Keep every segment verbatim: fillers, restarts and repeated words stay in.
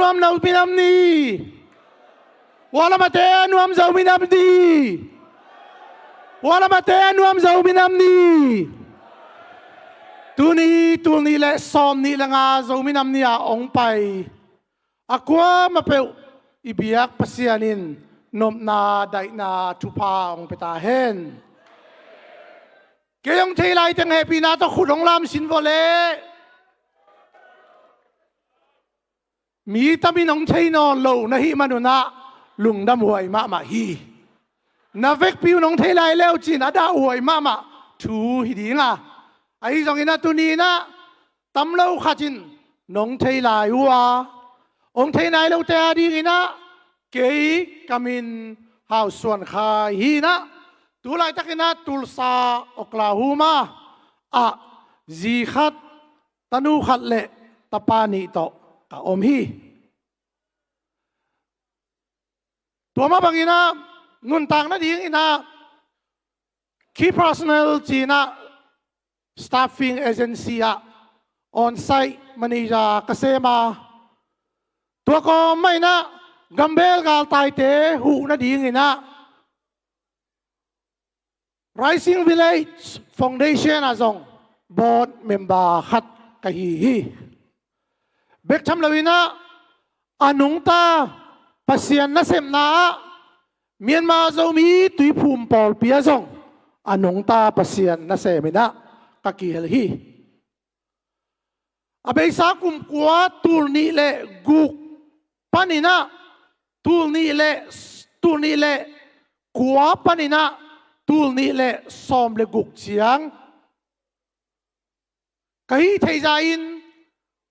Nuam Zo minam ni. Hua lamate nuam Zo minam ni. Hua lamate nuam Zo minam ni. Tuni tul nih le sawm nih le nga Zo minam ni-a hong pai a kuamah peuh i biak Pasian in nopna daihna thupha hong pia ta hen. Kei hong thei lai teng hehpihna tawh khut hong lam sin vawleh. Mi tamin hong thei nawn lo na hih manun ah lungdam huai mahmah hi. Na vekpi un hong thei lai leu cin a dahhuai mahmah thu hi ding a, ahi zongin a tuni-in ah tam lo khat in nong thei lai uh a, hong thei nai lote a dingin ah kei ka min Hau Suan Khai hi-in ah, tu laitakin ah Tulsa, Oklahoma ah zi khat, tanu khat le tapa nih tawh ka om hi. Tua mah bangin ah nuntak nadingin ah key personnel ci-in ah staffing agency ah on-site manager ka sem a, tua kawm mah in ah gambel galtaite huh nadingin ah Rising Village Foundation ah zong board member khat ka hi hi. Bek tham loin ah a nungta Pasian nasepna ah Myanmar Zomi Tuiphum Pawlpi ah zong a nungta Pasian nasem in ah ka kihel hi. A beisa kum kua tul nih le guk panin ah tul nih le, tul nih le kua panin ah tul nih le sawm le guk ciang ka hih theih zah in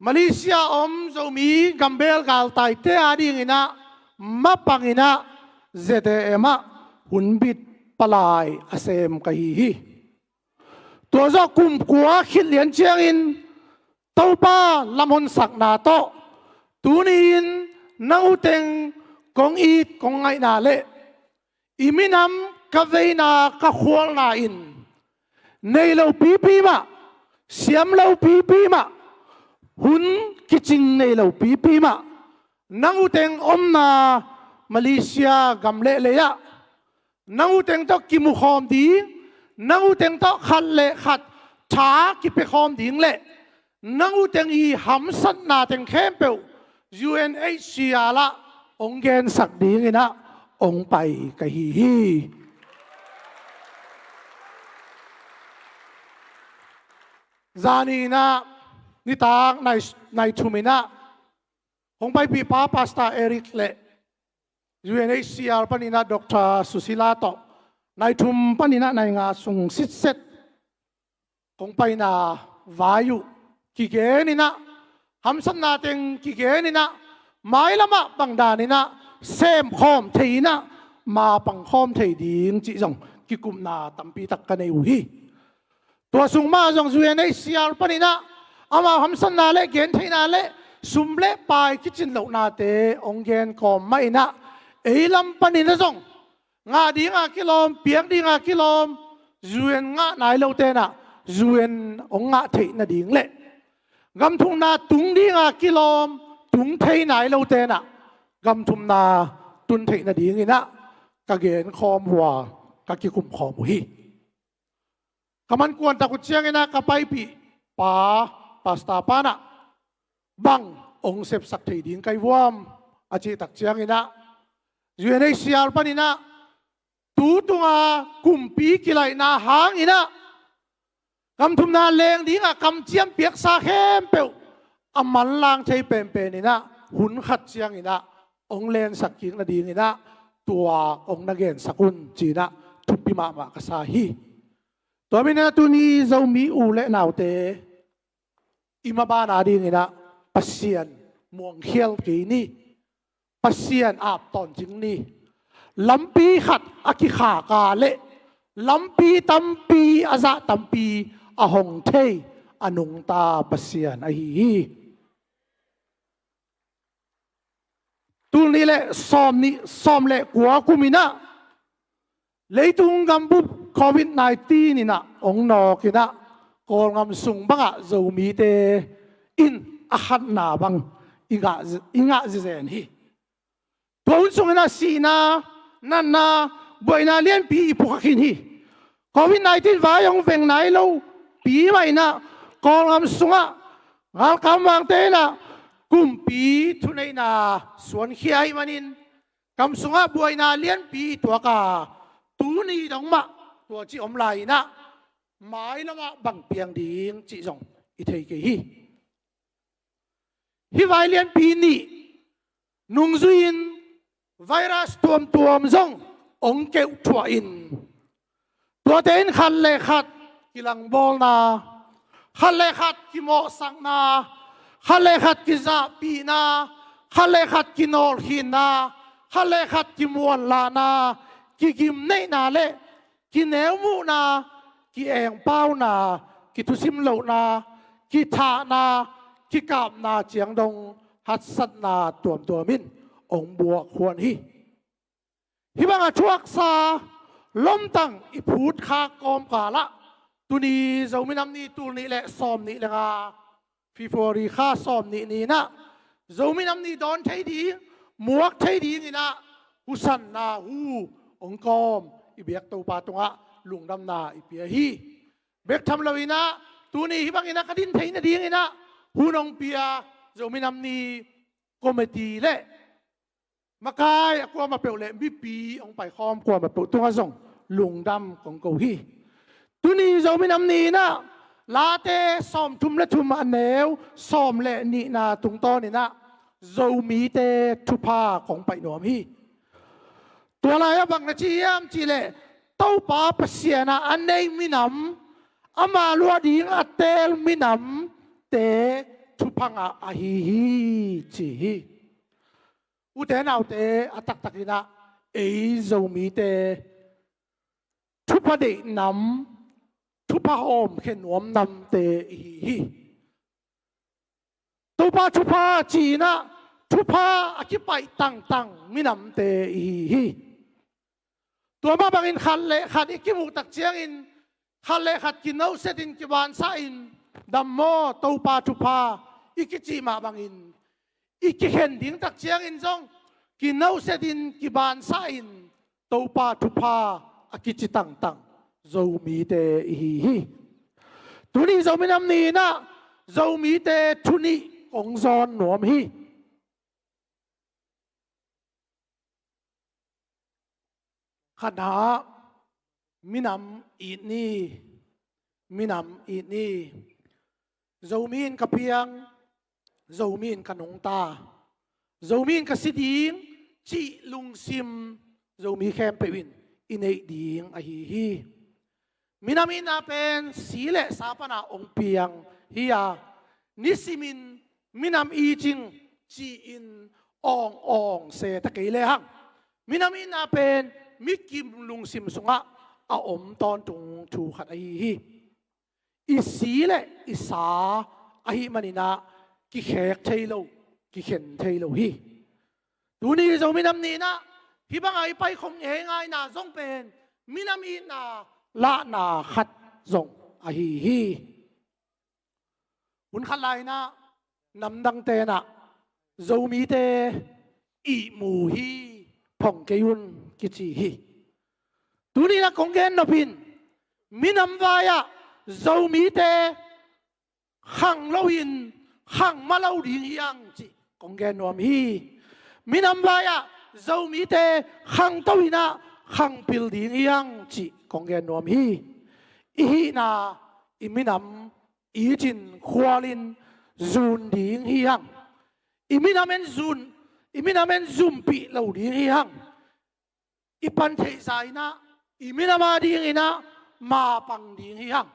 Malaysia om Zomi gambel galtaite a dingin ah mapangin ah Z A M ah hunbit palai a sem ka hi hi. Tua zawh kum kua khit lian ciangin Topa lamhonsakna tawh tuni-in nang uh teng kong it kong ngaihna le i minam ka veina ka khualna in nei lo pipi mah, siam lo pipi mah, hun kicing nei lo pipi mah, nang uh teng omna Malaysia gam le lei ah nang uh teng tawh kimukhawm ding, nang uh teng tawh khat le khat tha kipiakhawm ding le nang uh teng i hamsatna teng khempeuh U N H C R ah hong gensak dingin ah hong pai ka hi hi. Zani in ah nitak nai, nai thum in ah hong paipih pa Pastor Eric le U N H C R panin ah Doctor Susila tawh nai thum panin ah nai nga sung sitset kong paina vai uh kigen in ah, hamsatna teng kigen in ah, mailam ah bang dan in ah semkhawm thei in ah, mapang khawm thei ding cih zong kikupna tampi tak ka nei uh hi. Tua sung mah zong U N H C R panin ah amau hamsatna le gentheihna le sum le pai kicin lohnate hong gen kawm mah in ah, ei lam panin ah zong ngah dinga kilawm, piak dinga kilawm, U N ngah nai lote in ah U N hong ngah theih nading le gam thumna tung dinga kilawm, tung thei nai lote in ah gam thumna tun theih nadingin ah ka genkhawm uh a, ka kikumkhawm uh hi. Ka man kuantak uh ciangin ah ka paipih pa, pastor pa in ah bang hong sepsak thei ding ka hi vuam a cihtak ciangin ah U N H C R panin ah tu tunga kumpi kilaihna hangin ah gam thumna leng dinga kamciam piaksa khempeuh a manlang thei penpen in ah hun khat ciangin ah hong lensak kik nadingin ah tua hong na gensak un ci-in ah thupi mahmah ka sa hi. Tua manin ah tuni Zomi u le naute, i maban a dingin ah Pasian muangkhial kei ni. Pasian ap tawntung ni. Lampi khat a kikhak a leh lampi tampi a zah tampi a hong thei a nungta Pasian ahi hi. Tul nih le sawm nih, sawm le kua kum in ah leitung gambup covid nineteen in ah hong nawk in ah Kawlgam sung bangah Zomite in a khatna bang i ngah, i ngah zezen hi. Tua hun sungin ah sihna, natna, buaina lianpi i pukha khin hi. Covid nineteen vai hong veng nai lo pi mah in ah Kawlgam sungah galkap mangte in ah kumpi thuneihna suankhia ahih manin gam sungah buaina lianpi i tuak a, tuni dong mah tua ci om lai in ah mailamah bang piang ding cih zong i thei kei hi. Hih vai lianpi nih nungzui-in virus tuamtuam zong hong keuhthuah in, tuate in khat le khat kilangbawlna, khat le khat kimawhsakna, khat le khat kizahpihna, khat le khat kinawlkhinna, khat le khat kimuanlahna, kigimneihna le kineumuhna, ki-engpauna, kithusim lohna, kithahna, kikapna ciang dong haksatna tuamtuam in hong buak huan hi. Hih bangah thuaksa lomtang i phutkhak kawmkalah tuni Zomi Nam Ni, tul nih le sawm nih le nga, February kha sawm nih ni-in ah Zomi Nam Ni dawn thei ding, muak thei dingin ah husanna hu hong kawm i biak Topa tungah lungdamna i pia hi. Bek tham loin ah tuni hih bangin ah ka din theih nadingin ah hun hong pia Zomi Nam Ni committee le makai a kuamah peuh le mipi hong paikhawm kuamah peuh tungah zong lungdam kong ko hi. Tuni Zomi Nam Ni-in ah Late sawmthum le thum, a neu sawm le nihna tungtawnin ah Zomite thupha kong paih nuam hi. Tua lai-ah bang na ci hiam cih leh Topa Pasian ah a nei minam, ama luah ding a teel minamte thupha ngah ahi hi, ci hi. Ute naute, a taktakin ah ei Zomite thupha deih nam, thupha hawmkhia nuam namte i hi hi. Topa thupha ci-in ah thupha a kipaih tangtang minamte i hi hi. Tua mah bangin khat le khat i kimuh tak ciangin khat le khat kinohsetin kibansahin, dam maw, Topa thupha i kicih mah bangin i kikhen ding tak ciangin zong kinohsetin kibansahin Topa thupha a kici tangtang Zomite i hi hi. Tuni Zomi Nam Ni-in ah Zomite thu nih kong zawn nuam hi. Khatna, minam it ni, minam it ni. Zomi in ka piang, Zomi in ka nungta, Zomi in ka si ding cih lungsim Zomi khempeuh in i neih ding ahi hi. Minam itna pen si le sa pana hong piang hi a, nisimin minam it ing ci-in awng awng se ta kei lehang, minam itna pen mikim lungsim sungah a om tawntung thu khat ahi hi. I si le i sa ahih manin ah kikhek thei lo, kikhen thei lo hi. Tuni Zomi Nam Ni-in ah hih banga i paikhop ngeingaina zong pen minam itna lahna khat zong ahi hi. Hun khat lai-in ah namdangte in ah Zomite ihmu hi, phong kei un kici hi. Tuni-in ah kong gen nop in, minam vai-ah Zomite khang loin khang mah lo ding hi hang cih kong gen nuam hi. Minam vai-ah Zomite khangto in ah khangpil ding hi hang cih kong gen nuam hi. I hihna, i minam it in khualin zun ding hi hang. I minam in zun, i minam in zumpih lo ding hi hang. I pan theihsa in ah i minam adingin ah mapang ding hi hang.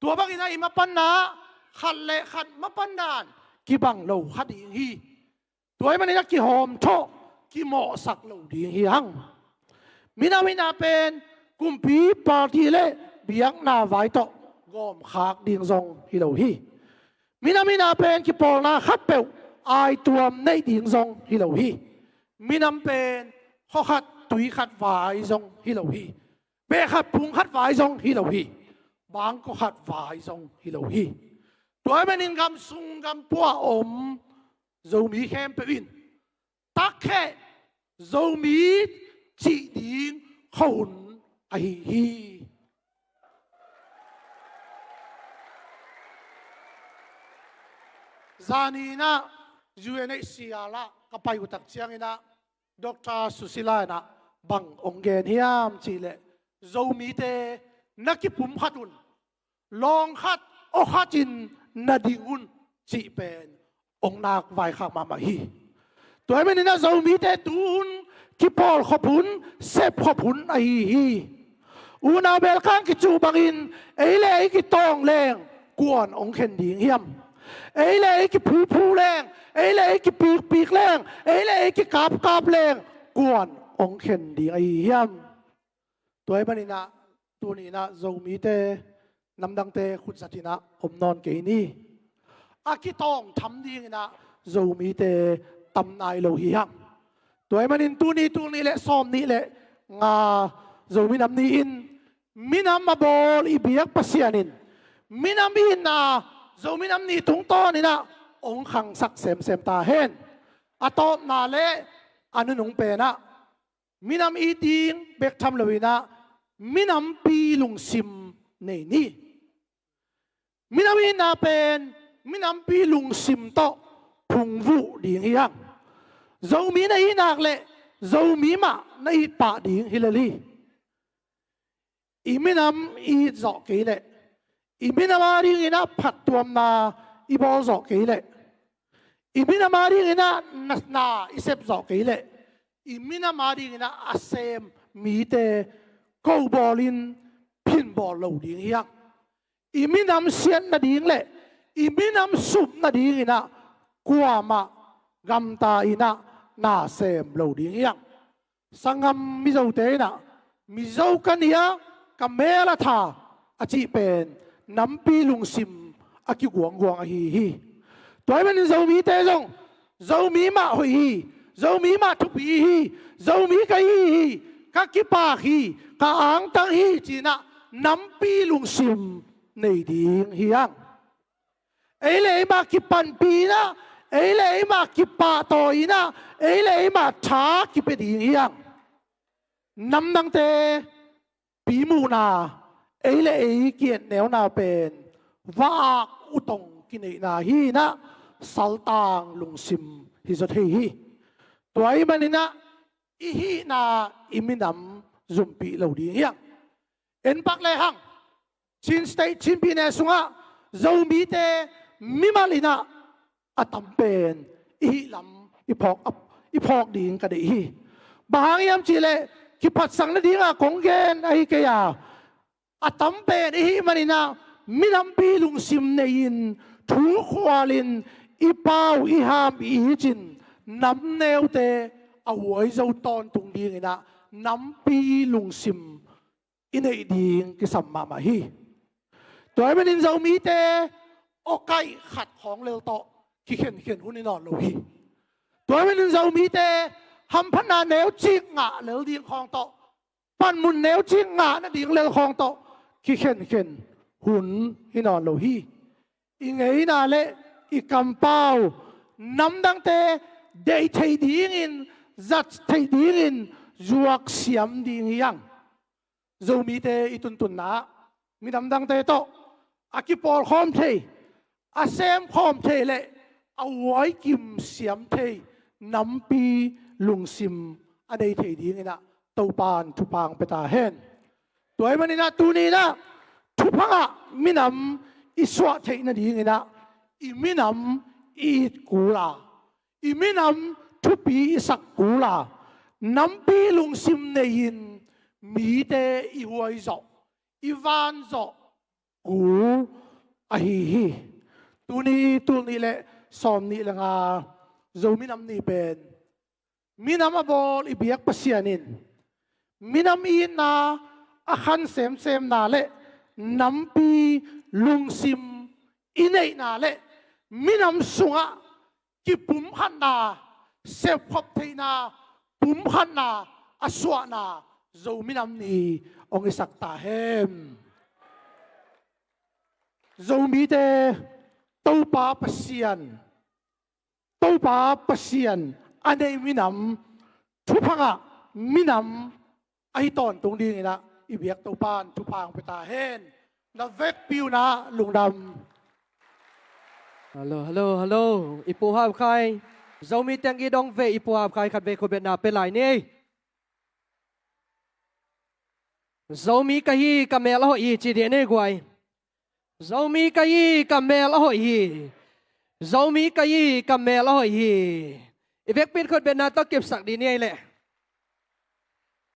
Tua bangin ah i mapanna ah khat le khat mapanna in kibang lo kha ding hi. Tua ahih manin ah kihawmthawh, kimawhsak lo ding hi hang. Minam itna pen kumpi, party le biakna vai tawh gawmkhak ding zong hi lo hi. Minam itna pen kipawlna khatpeuh aituam neih ding zong hi lo hi. Minam pen khua khat tui khat vai zong hi lo hi. Beh khat pung khat vai zong hi lo hi. Bangkua khat vai zong hi lo hi. Tua ahih manin gam sung gam pua a om Zomi khempeuh in takkhe Zomi cih ding khuahun ahi hi. Zaninah U N H C R ah ka pai uh tak cianginah Doctor Susila inah bang hong gen hiam cihleh, Zomite na kipumkhat un, lawng khat aw khatin na ding un cih pen hong nak vaikhak mahmah hi. Tua ahih maninah Zomite tu hun kipawlkhop hun, sepkhop hun ahi hi. Unau belkang kicuh bangin ei le ei kitawng leng kuan hong khen ding hiam? Ei le ei kiphuphu leng, ei le ei kipikpik leng, ei le ei kikapkap leng kuan hong khen ding ahi hiam? Tua ahih maninah tuninah Zomite namdangte khutzatinah om nawn kei ni. A kitawng tham dinginah Zomite tam nai lo hi hang. Tua ahih manin tuni tulnih le sawmnih le nga Zomi Nam Ni in minam a bawl i biak Pasian in minam itna Zomi Nam Ni tungtawninah hong khangsak semsem ta hen. A tawpna le a nunung penah minam it ding bek tham loinah minampi lungsim nei ni. Minam itna pen minampi lungsim tawh phungvuh ding hi hang. Zomi na it nak leh Zomi mah na it pah ding hi lel hi. I minam i it zawh kei leh, i minam a dinginah phattuamna i bawl zawh kei leh, i minam a dinginah na, na i sep zawh kei leh, i minam a dinginah a sem mite ko bawlin phin bawl lo ding hi hang. I minam siat nading le i minam sup nadinginah kuamah gamta inah na sem lo ding hi hang. Sanggam Mizote inah Mizo ka nih a ka mel a tha a cih pen nampi lungsim a kiguangguang ahi hi. Tua ahih manin Zomite zong Zomi mah hoih hi, Zomi mah thupi hi, Zomi ka hi hi, ka kipak hi, ka angtang hi cinah nampi lungsim nei ding hi hang. Ei le ei mah kipanpih inah, ei le ei mah kipahtawi inah, ei le ei mah tha kipia ding hi hang. Namdangte pimuhna, ei le ei ki-etneuna pen va-ak utong kineihna hi inah saltang lungsim hi zaw thei hi. Tua ahih maninah i hihna i minam zumpih lo ding hi hang. En pak lehang Chin State, Chin Pyine sungah Zomite mimal inah a tam pen i hih lam i phawk, i phawk ding ka deih hi. Bang hang hiam cihleh kiphatsak nadinga kong gen ahi kei a, a tam pen i hih maninah minampi lungsim nei-in thu khualin i pau i ham i icin namneute a huai zo tawntung dinginah nampi lungsim i neih ding kisam mahmah hi. Tua ahih manin Zomite awkaih khat khawng lel tawh kikhenkhen hun hi nawn lo hi. Tua ahih manin Zomite hamphatna neucik ngah lel ding khawng tawh, panmun neucik ngah nading lel khawng tawh kikhenkhen hun hi nawn lo hi. I ngeina le i kampau namdangte deih theih dingin, zat theih dingin zuak siam ding hi hang. Zomite i tuntunna ah minamdangte tawh a kipawlkhawm thei, a semkhawm thei le a huaikim siam thei nampi lungsim a nei thei dinginah Topan thupha hong pia ta hen. Tua ahih maninah tuninah thuphangah minam i suah theih nadinginah i minam i it kul a, i minam thupi i sak kul a, nampi lungsim nei-in mite i huai zawh, i van zawh kul ahi hi. Tuni tulnih le sawmnih le nga Zomi Nam Ni pen minam a bawl i biak Pasian in minam itna a khan semsemna le nampi lungsim i neihna le minam sungah kipumkhatna, sepkhop theihna, pumkhatna a suahna Zomi Nam Ni hong hisak ta hen. Zomite Topa Pasian Topa Pasian a nei minam, thupha ngah minam ahi tawntung dingin ah i biak Topa in thupha hong pia ta hen. Na vekpi un ah lungdam. Hello, hello, hello. I Pu Hap Khai, Zomi teng i dong ve i Pu Hap Khai khat vei khutbetna pia lai ni. Zomi ka hi, ka mel a hoih hi ci dih ni guai. Zomi ka hi, ka mel a hoih hi. Zomi ka hi, ka mel a hoih hi. I vekpi in khutbetna tawh kipsak dih ni ei leh.